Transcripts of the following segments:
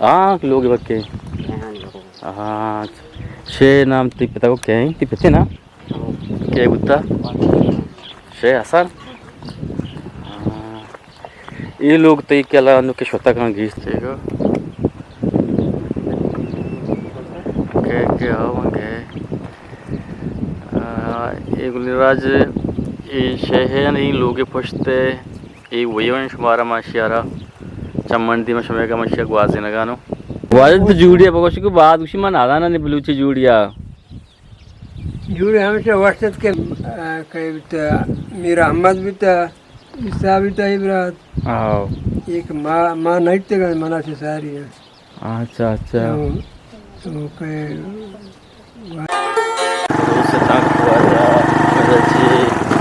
ہاں، لوگ بکے۔ ہاں، شے نام تی پتا کو کہیں، تی پتے نا؟ کئے بوتا؟ شے حسن؟ ہاں۔ اے لوگ تئی کلا نو کہ شتگاں گیش چیگا۔ کہ، کہ آواں گئے۔ آ، اے گلیں راج، اے شہر ایں لوگ پشت، اے ویون شمارا ما شیارا چمن دی ما شمیگا ما شیا گوازینگانو۔ واجد تو جوڑیا بگوش کو بعد گوشی من آدانا نے بلوچی جوڑیا۔ جوڑے ہمیشہ وشت ات کہ، آ، کہ بیتا، میر احمد بیتا، عیسیٰ بیتا، اے برات۔ آؤ۔ ایک ما، ما نہیں تگا، منا سے ساری ہے۔ اچھا، اچھا۔ تو، تو کہ کروس تنک واجہ، چی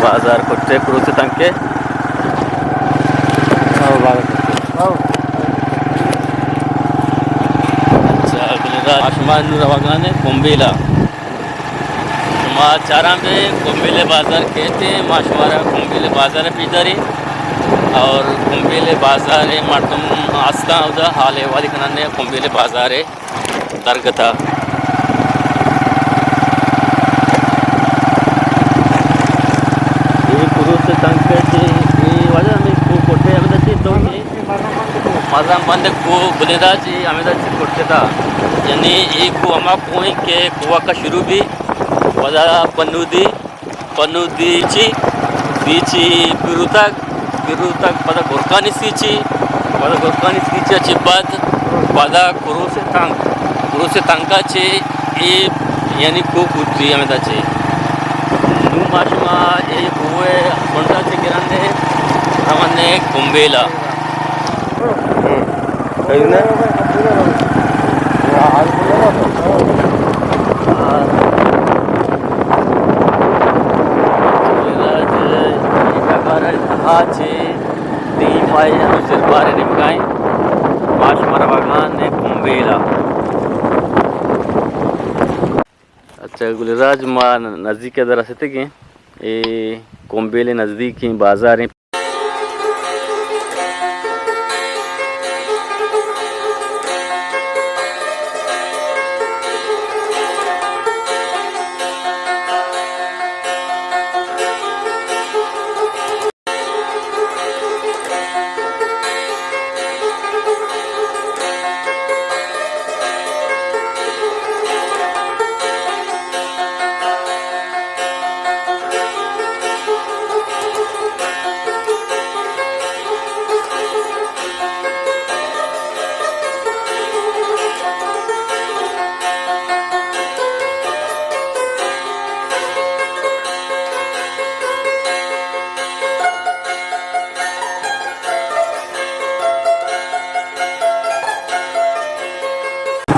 بازار کٹے کروس تنک کے۔ آؤ، بازار کٹے۔ آؤ۔ اچھا، گلیں راج، شما نو روگانے کمبیلا۔ شما چاراں بے کمبیل بازار کیتے، ما شمارا کمبیل بازار پیش داری اور کمبیل بازار مردم ہستاں ادا حال احوالی کنن کمبیل بازار درگتا۔ اے کروس تنک چے، اے واجہ ہمیں کو کوٹے ہمیں چے تو مزن بند کو گلیں راج ہمیں چے کوٹے تا۔ یعنی اے کو ہما کوئی کہ کوہ کا شروع بھی پدا پنودی، پنودی چی، دی چی پیروتک، پیروتک پدا گرکانی سی چی، پدا گرکانی سی چی چی بعد پدا کروس تنک، کروس تنکا چی اے یعنی کو کوتی ہمیں چی۔ نو ما شما اے کوہ کنڈا چی گرندے، رونے کمبیلا۔ اچھا گلیں راج، ما نزدیک ءَ در رستگیں، اے کمبیل نزدیکیں بازاریں۔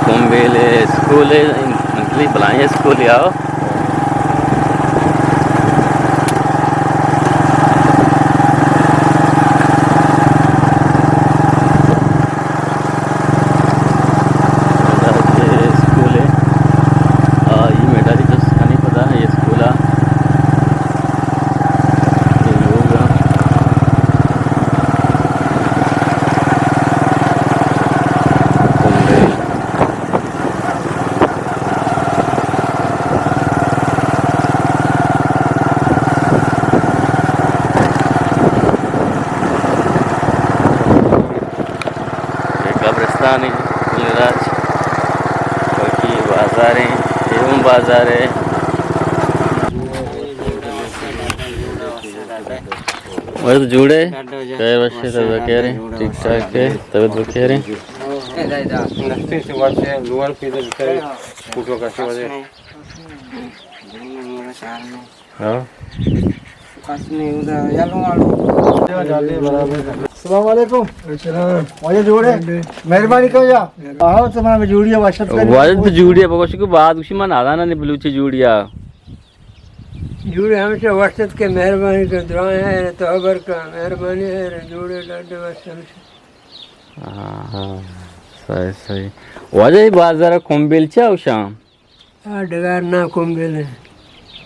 کمبیل اسکول ءَ، انتلی بلائیں اسکول ءَ آؤ۔ اسکول ءَ، آ، اے میڈالی جست کنی پدا اے اسکول ءَ۔ اے لوگ ءَ۔ اے قبرستانے، گلیں راج، باقی بازاریں، اے ہم بازارے۔ اور جوڑے؟ خیر وشے، تازہ کہہ رہے، ٹھیک ٹھاک ہے، طبیعت بخیر ہے۔ ہاں۔ السلام علیکم۔ السلام۔ واجہ جوڑے؟ مہربانی کرو جا۔ آؤ، تمام جوڑیا واشت کرے۔ واجہ تو جوڑیا بگوش کو بعد گوشی من آدانا نے بلوچی جوڑیا۔ جوڑے ہمیشہ واشت کے مہربانی کر، دعائیں ہے تو خبر کا، مہربانی ہے، جوڑے ڈاڈے واشت ہمیشہ۔ ہاں۔ ہاں، صحیح، صحیح۔ واجہ اے بازار کمبیل چا اوشاں؟ آ ڈگار نام کمبیل ہے۔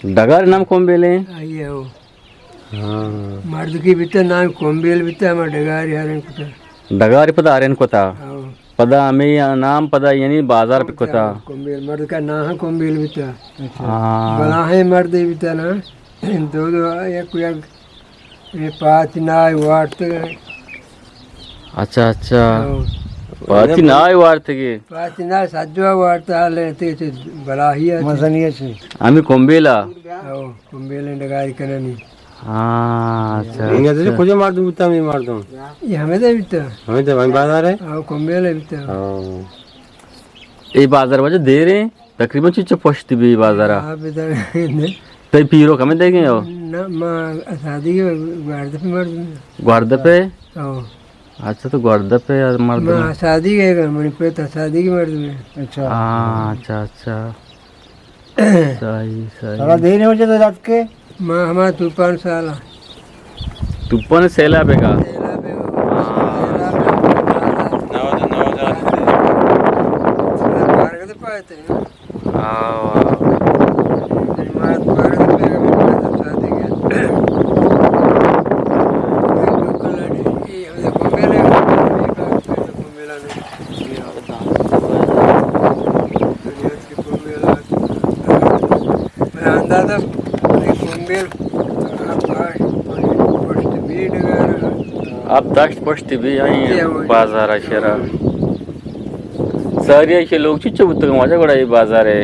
ڈگار نام کمبیل ہے؟ آئیے ہو۔ ہاں۔ مردکی بیتا نام کمبیل بیتا، ہما ڈگاری ہرین کتا۔ ڈگاری پدا ہرین کتا۔ ہاں۔ پدا ہمے نام پدا یعنی بازار پہ کتا۔ کمبیل مرد کا نام ہے کمبیل بیتا۔ اچھا۔ ہاں۔ بلاہیں مردے بیتا نا۔ دو دو، یک یک، یہ پاتی نائے وارتگ۔ اچھا، اچھا۔ ہاں۔ پاتی نائے وارتگی۔ پاتی نائے سجوا وارتا، حالے تے چے بلاہی ہے۔ مزنی ہے چے۔ ہمیں کمبیلا۔ ہاں، کمبیلیں ڈگاری کننی۔ ہاں، اچھا، یہ اچھا۔ کجا مردم بوتا، ہمیں مردم؟ یہ ہمیں دے بیتا۔ ہمیں دے، ہمیں بازار ہے؟ ہاں، کمبیل ہے بیتا۔ ہاں۔ اے بازار وجہ دیر ہیں؟ تقریباً چچو پشت بی بازارا؟ آ، بدر۔ تئی پیرو کمے دے گئے ہو؟ نہ، ما اسادی کے گوارد پہ مردم۔ گوارد پہ؟ او۔ اچھا، تو گوارد پہ مردم۔ ما اسادی کے، منی پت اسادی کے مردم ہے۔ اچھا۔ ہاں، اچھا، اچھا۔ صحیح، صحیح۔ سارا دیر ہو جاتا رات کے؟ ما ہما طوفان سالا۔ طوفان سیلاب ہے کا؟ سیلاب ہے۔ ہاں۔ نوزدہ، نوزدہ۔ ہاں، ہاں۔ اندازہ کمبیل ہپت ہشت پشت بی ڈگار۔ ہپت ہشت پشت بی آئی بازار شرا۔ ساری ایشی لوگ چچو بوتگ واجہ گڑا یہ بازار ہے؟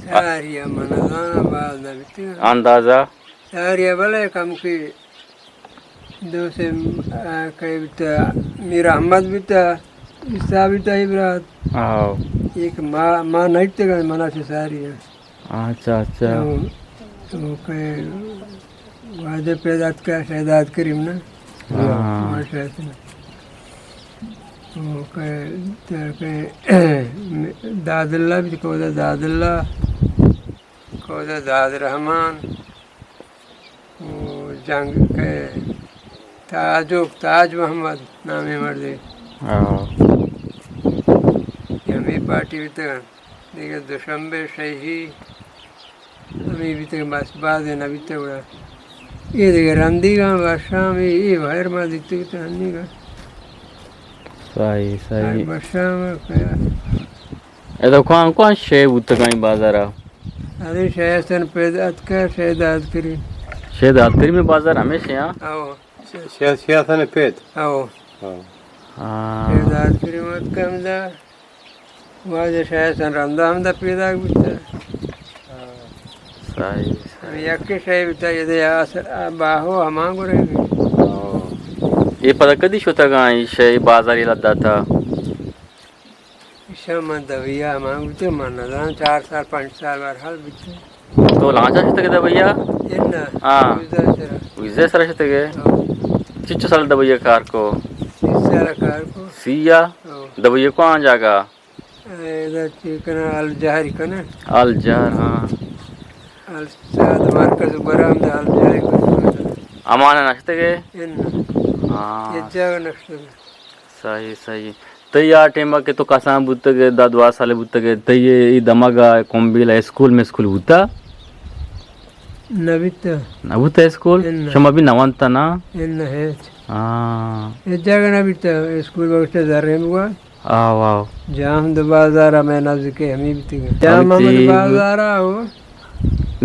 ساری من زانا باز نہ بیتگ۔ اندازہ؟ ساری بلے کم کی دو سے، آ، کئی بیتا، میر احمد بیتا، عیسیٰ بیتا، ای برات۔ ہاں۔ ایک ما، ما نہیتے گا، منا سے ساری ہے۔ اچھا، اچھا۔ تو، تو کہ واجہ پیدا کا شہداد کریم نا۔ ہاں۔ ما شاید نا۔ تو کہ، تو کہ داد اللہ بھی، کوزہ داد اللہ، کوزہ داد رحمان۔ او جنگ کہ تاجو، تاج محمد نامیں مردے۔ ہاں۔ ہمے پارٹی بیتگ۔ دگہ دوشنبے شہی ہمے بیتگ، بس بازے نہ بیتگ گڑا۔ اے دگہ رندیگاں بشام، اے، اے بہر ما دیتگ تو ہنیگا۔ صحیح، صحیح۔ بشام۔ ادا کوان، کوان شے بوتگاں بازارا؟ ارے شے سن پید اتکا، شے داد کری۔ شے داد کری میں بازار ہمیشہ ہاں؟ او۔ شے، شے سن پید؟ او۔ ہاں۔ ہاں۔ شے داد کری مت کم دا۔ واجہ شے سن رندا ہم دا پیدا بوتا۔ صحیح، صحیح۔ یکے شے بوتا، یہ دے آس، آ، باہو ہما گرے بھی۔ او۔ یہ پتہ کدی شتگاں، یہ شے بازاری لدا تھا؟ ایشاں من دبئی ءَ ہما بوتگ، من نزاناں، چار سال، پنچ سال بہرحال بیتگ۔ تو لانچ ءَ شتگ دبئی ءَ؟ اناں۔ ہاں۔ ویزا ءِ سرا۔ ویزا ءِ سرا شتگ ئے؟ ہاں۔ چنچو سال دبئی ءَ کار کو؟ سی سال کار کو۔ سی ءَ؟ ہاں۔ دبئی ءَ کجام جاگہ؟ اے، ادا چی کناں، الجہری کناں۔ الجہر، ہاں۔ السعد مرکز گورا ہم دا الجہری کناں۔ امان ءَ نشتگ ئے؟ اناں۔ ہاں۔ یک جاگہ نشتگ۔ صحیح، صحیح۔ تئی آ ٹائم ءَ کہ تو کسان بوتگ ئے، دہ دوازدہ سالے بوتگ ئے، تئی اے دمگ ءَ کمبیل ءَ اسکول مسکول بوتا؟ نہ بیتا۔ نہ بوتا اسکول؟ اناں۔ شما بھی نہ ونتا نا؟ اناں ہچ۔ ہاں۔ ہچ جاگہ نہ بیتا، اسکول بگشتہ زرین بگا۔ آو، آو۔ جام دو بازار ہمے نزدیک ہمے بیتگ۔ جام محمد بازار آو۔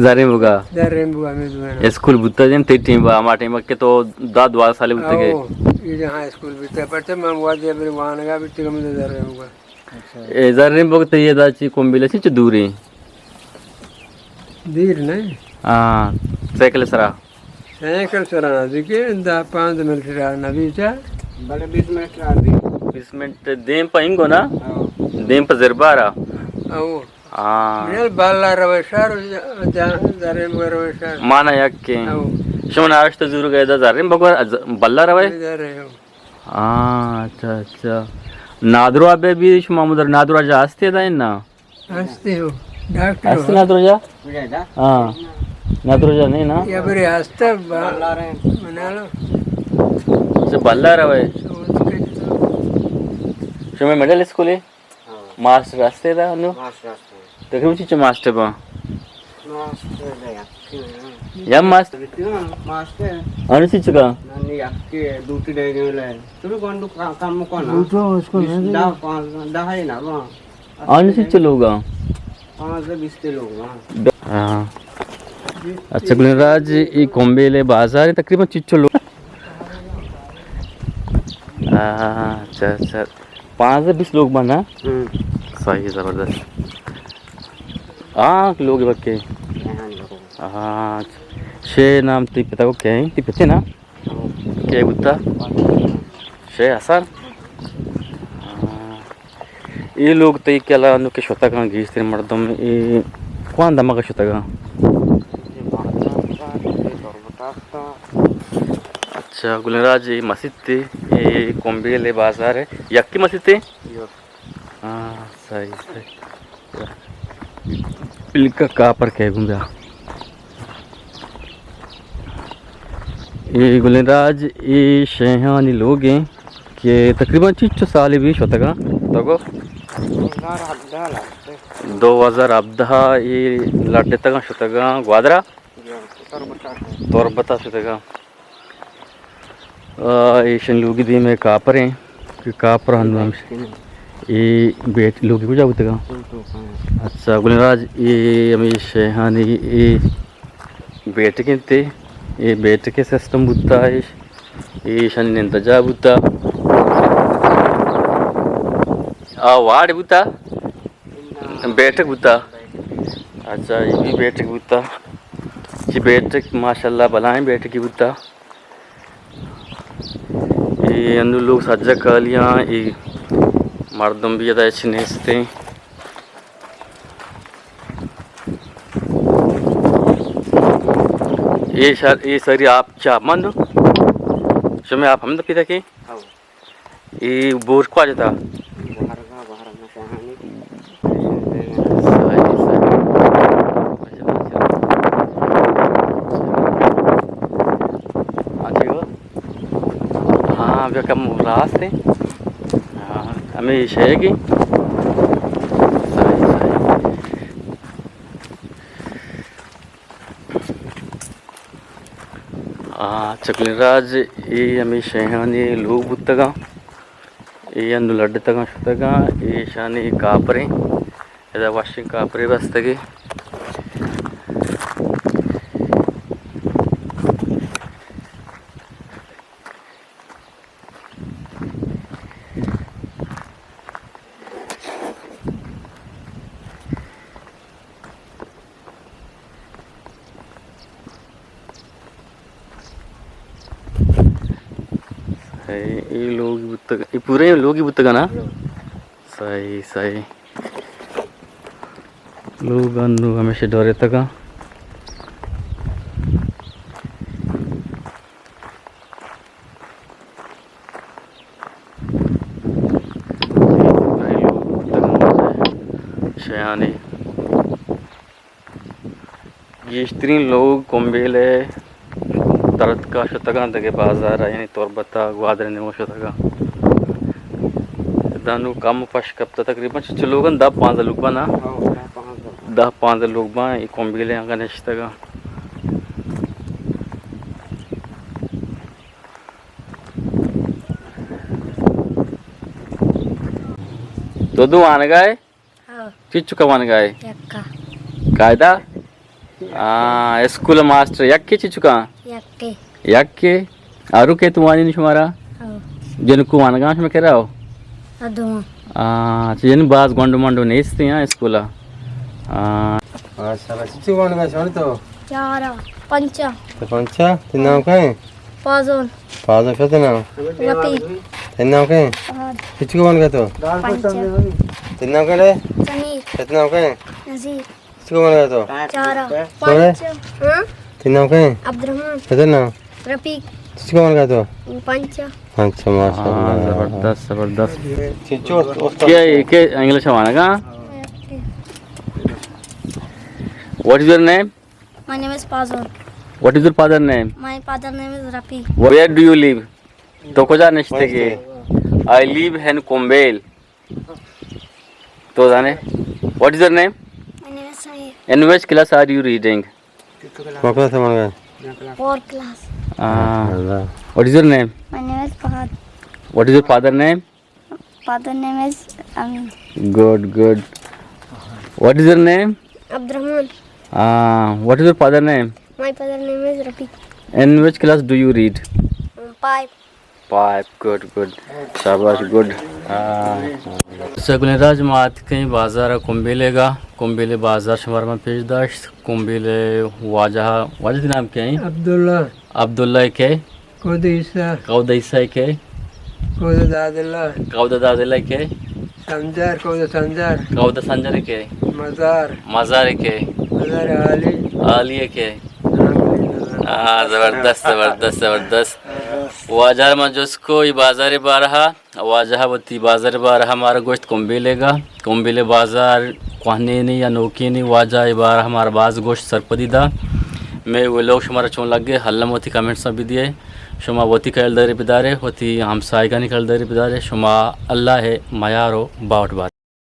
زرین بگا۔ زرین بگا ہمے دوئیں۔ اسکول بوتا جن تئی ٹائم با، ہما ٹائم کہ تو دہ دوازدہ سالے بوتگ ئے۔ او، یہ جہاں اسکول بوتا، پرچہ من وادی ابری وانگا بیتگ ہمے زرین بگا۔ اچھا۔ اے زرین بگ تئی ادا چی کمبیل چنچو دور ایں؟ دیر نہیں۔ ہاں، سائیکل سرا۔ سائیکل سرا نزدیک دہ پانزدہ منٹ را نبی چا۔ بلے بیست منٹ را بھی۔ بیست منٹ دیم پہ انگو نا؟ ہاں۔ دیم پہ زربارا۔ او۔ ہاں۔ من بلا روے شہر، جا-، زرین بگ روے شہر۔ مانا یکیں۔ او۔ شما نارشت زور گئے دا زرین بگ ز-، بلا روے؟ زرین۔ ہاں، اچھا، اچھا۔ نادرو ابے بھی شما مدر نادرو جا ہستے دا نا؟ ہستے ہو، ڈاکٹر ہستے ہو۔ نادرو جا؟ ہاں، نادرو جا نہیں نا؟ یا برے ہستا با-، بلا رہے۔ بنا لو۔ اچھا، بلا روے۔ سوچ کے تو۔ شما مڈل اسکول ہے؟ ہاں۔ ماسٹر ہستے دا نو؟ ماسٹر ہستے۔ تقریباً چنچو ماسٹر با؟ ماسٹر دا یکی۔ یا ماست-، ماسٹر۔ آنی چی چکا؟ نانی یکی دوٹی دے گئے لے۔ تو بھی گونڈو کا-، کم کو نا۔ دوٹو اس کو بیس، نہیں دے۔ دہ، پانچ، دہ ہے نا، وہاں۔ آنی چی چلوگا؟ پانچ سے بیس لوگ، ہاں۔ ہاں۔ اچھا، گلین راج، یہ کومبیل بازار ہے، تقریباً چچو لوگ۔ ہاں، اچھا، اچھا۔ پانچ سے بیس لوگ بنا؟ ہوں۔ صحیح، زبردست۔ ہاں، لوگ بکے۔ ہاں، لوگ۔ ہاں، اچھا۔ شے نام تی پتا کو کہیں؟ تی پتے نا؟ ہاں۔ کے بوتا؟ شے حسن؟ ہاں۔ اے لوگ تئی کلا نوکے شتگاں، گیشتریں مردم اے کوان دمگ ءَ شتگاں؟ اچھا، گلیں راج، اے مسیت تے، اے کومبیل ءِ بازار ءِ یکے مسیت ءِ؟ ہاں، صحیح، صحیح۔ پلکا کاپر کئے گوں بیا۔ اے گلیں راج، اے شیہانی لوگ ایں کہ تقریباً چنچو سالے بی شتگاں؟ تو گو؟ دو ہزار ہبدہ اے لڈتگاں شتگاں گوادرا؟ تربتا شتگاں۔ آ، ایشن لوگی دیم ءَ کاپر ایں کہ کاپر ہم، ہم اے بیٹ لوگی کجا بوتگاں؟ اچھا، گلیں راج، اے ہمے شیہانی اے بیٹک انت، اے بیٹک ءِ سسٹم بوتا، ایش، ایشانی نندجا بوتا۔ آ وارڈ بوتا؟ بیٹک بوتا۔ اچھا، اے بھی بیٹک بوتا۔ چی بیٹک، ماشاءاللہ، بلائیں بیٹکی بوتا۔ اے انو لوگ سجہ کالیاں، اے مردم بھی ادا ہچ نیستیں۔ اے شر، اے سری آپ چا مند؟ شمے آپ ہم دپی تکی؟ ہاں۔ اے بور کواجہ تا؟ بہرگا، بہرگا پہانی۔ سائی، سائی۔ اچھا، اچھا۔ ہاں، ٹھیک ہو۔ ہاں، بیا کم راست ہے۔ ہاں، ہمیش ہے کہ۔ سائی، سائی۔ آ، چکلیں راج، اے ہمے شیہانی لوگ بوتگاں، اے انو لڈتگاں شتگاں، اے شانی کاپریں، ادا وشیں کاپرے بستگے۔ اے، اے لوگ بوتگ، اے پورے لوگی بوتگ نا؟ صحیح، صحیح۔ لوگ انو ہمیشہ ڈورے تگا۔ شیانی گیشترین لوگ کمبیل ءِ درتکا شتگاں، دگہ بازار ءَ، یعنی تربت ءَ، گوادر ءَ نیمو شتگاں۔ دانو کم پش کپتہ، تقریباً چنچو لوگ انت، دہ پانزدہ لوگ بنا۔ دہ پانزدہ لوگ باں، اے کمبیل ءِ انگا نشتگاں۔ تو دو وانگا ئے؟ ہاں۔ چچکا وانگا ئے؟ یکا۔ قاعدہ؟ آ، اسکول ماسٹر یکے چچکا؟ یکے۔ یکے؟ آروکے تو وانی نی شمارا؟ ہاں۔ جنکو وانگا شما کرا ہو؟ ادو۔ آ، اچھا، یعنی باز گونڈو منڈو نیستے ہاں اسکولا؟ آ۔ ماشاءاللہ، چچو وانگا شانی تو؟ چارا، پنچا۔ تو پنچا؟ تئی نام کئے؟ پازون۔ پازون، پت نام؟ رفیق۔ تئی نام کئے؟ فہد۔ چچکو وانگا تو؟ پنچا۔ تئی نام کئے؟ سمیر۔ پت نام کئے؟ نذیر۔ چچکو وانگا تو؟ چارا۔ سونے؟ پنچا۔ ہاں؟ تئی نام کئے؟ عبدالرحمن۔ پت نام؟ رفیق۔ چچکو وانگا تو؟ پنچا۔ پنچا، ماشاءاللہ۔ ہاں، زبردست، زبردست۔ چچو، استاد۔ کیا، کیا انگلش وانگا؟ اوکے۔ What is your name? My name is Pazon. What is your father name? My father name is Rafi. Where do you live? تو کجا نشتگے؟ I live in Kumbel. تو زانے؟ What is your name? My name is Samir. In which class are you reading? What class am I going? Fourth class. Ah. What is your name? My name is Fahad. What is your father name? Father name is Amin. Good, good. What is your name? Abdurrahman. Ah, what is your father name? My father name is Rafiq. In which class do you read? Um, five. Five. Good, good. شاباش، good. ہاں۔ سگلیں راج، ما اتکیں بازار کمبیلے گا۔ کمبیلے بازار شمار من پیش داشت۔ کمبیلے واجہ، واجہ تئی نام کئے؟ عبداللہ۔ عبداللہ کئے؟ کود عیسیٰ۔ کود عیسیٰ کئے؟ کود دادلہ۔ کود دادلہ کئے؟ سنجر، کود سنجر۔ کود سنجر کئے؟ مزار۔ مزار کئے؟ مزار عالی۔ عالی کئے؟ عالی۔ آ، زبردست، زبردست، زبردست۔ واجہ ما جست کو ای بازار بارہا، واجہ وتی بازار بارہا مارا گوشت کمبیلے گا، کمبیلے بازار کوہنینی یا نوکینی، واجہ ای بارہا مارا باز گوشت، سرپدی دا۔ مئے ولاگ شمارا چون لگے، الم وتی کمنٹس بدیے۔ شما وتی خیالداری بدارے، وتی ہمسایگانی خیالداری بدارے۔ شما اللہ میار و باوٹ بات۔